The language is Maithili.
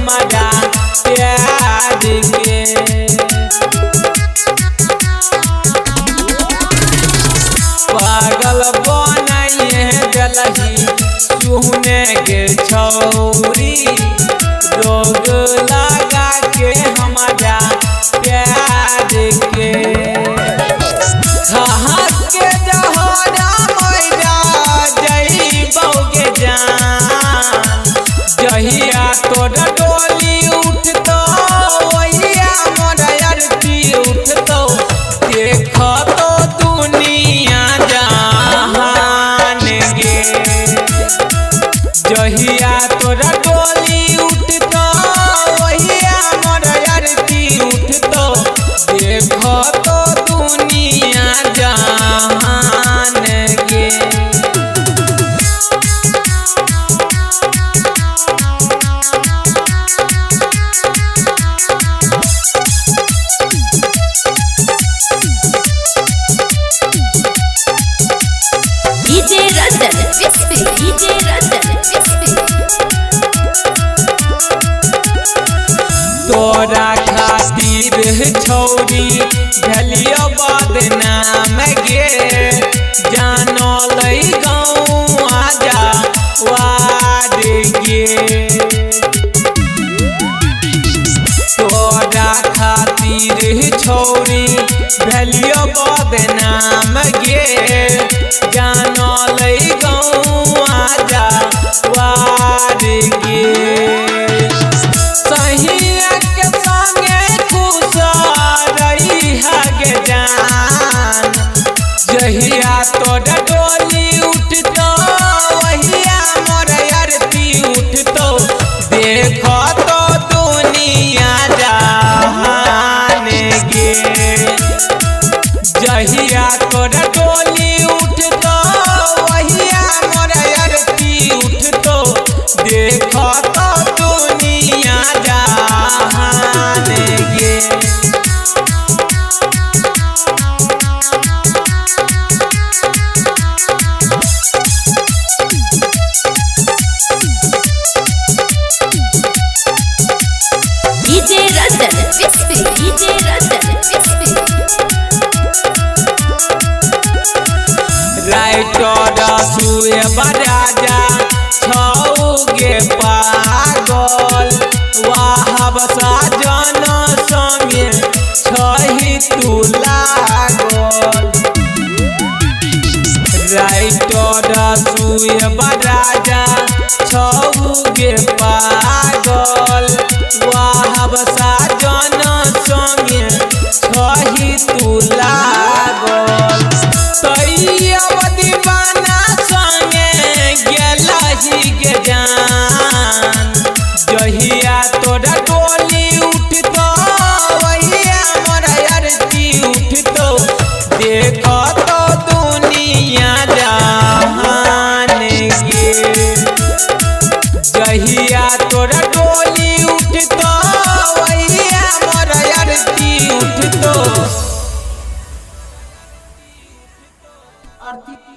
हमारा प्यार के। पागल बनाइए देलही सुने गे छौरी, रोग लगा के हमारा प्यार के। के जहरा मैरा जइबौ गे जान, जहिया तोर डोली उठतौ ओहिया मोर अरती उठतौ, देखतौ दुनिया जहान गे। जहिया तोर डोली उठतौ ओहिया मोर अरती उठतौ, देखतौ दुनिया जहान गे। DJ Ranjan Bisfi, DJ Ranjan Bisfi. तोरा खातिर छौरी भेलियो बदनाम गे, जानल गाँव आजा वार गे। तोरा खातिर छौरी भेलियो बदनाम गे, जानल गाँव आजा वार गे। सहिया के संगे खुश रहिहा गे जान, जहिया तोर डोली उठतौ ओहिया मोर अरती उठतौ, देखतौ दुनिया जहान गे। जहिया तोर डोली उठतौ ओहिया मोर अरती उठतौ, देखतौ दुनिया जहान गे। DJ Ranjan Bisfi, DJ Ranjan Bisfi. Writer सुए राजा छौ गे पागल, वाहब साजन संगे छही तू लागल। राइटर सुए राजा छौ गे पागल, वाहब साजन संगे छही तू लागल। तैयब दीवाना संगे गेलही गे जान, जहिया तोरा डोली उठतौ ओहिया मोर अरती उठतौ, देखतौ दुनिया जहान गे। जहिया तोरा डोली उठतौ ओहिया मोर अरती उठतौ।